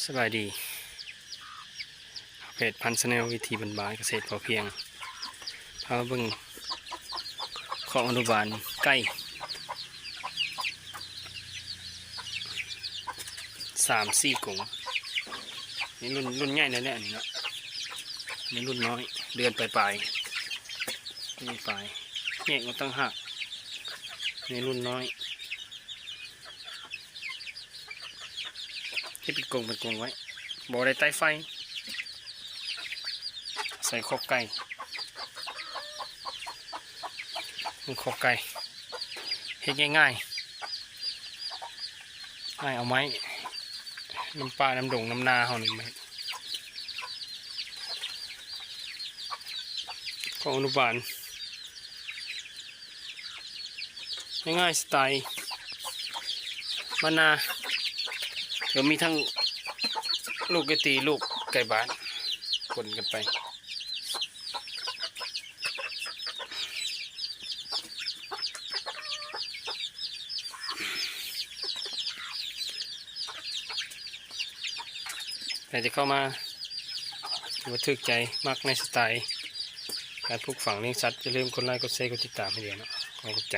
ສະບາຍດີ ເພຈພັນ Channel ວິຖີບ້ານໆ ກະເສດພໍພຽງ ພາມາເບິ່ງຄອກອະນຸບານໄກ່ສາມສີ່ກົງ. ນີ້ລຸ້ນ ລຸ້ນໃຫຍ່ແລ້ວແຫຼະ ອັນນີ້ເນາະ. ນີ້ລຸ້ນນ້ອຍ ເດືອນປາຍໆ ເດືອນປາຍ ແຍກອອກຕ່າງຫາກ. ນີ້ລຸ້ນນ້ອຍ ເຮັດເປັນກົງເປັນກົງໄວ້ ບໍ່ໄດ້ໄຕ້ໄຟ. ໃສ່ຄອກໄກ່ ເບິ່ງຄອກໄກ່ ເຮັດງ່າຍໆ ງ່າຍ ເອົາໄມ້ນຳປ່ານຳດົງນຳນາເຮົານີ້ມາເຮັດ ຄອກອະນຸບານ. ງ່າຍໆ ສະໄຕບ້ານນາ ກໍມີທັງລູກໄກ່ຕີ ລູກໄກ່ບ້ານ ປົນກັນໄປ. ໃຜທີ່ເຂົ້າມາ ຫຼືວ່າຖືກໃຈ ມັກໃນສະໄຕການປູກຝັງລ້ຽງສັດ ຢ່າລືມກົດໄລ ກົດແຊ ກົດຕິດຕາມໃຫ້ເດີເນາະ. ຂໍຂອບໃຈ.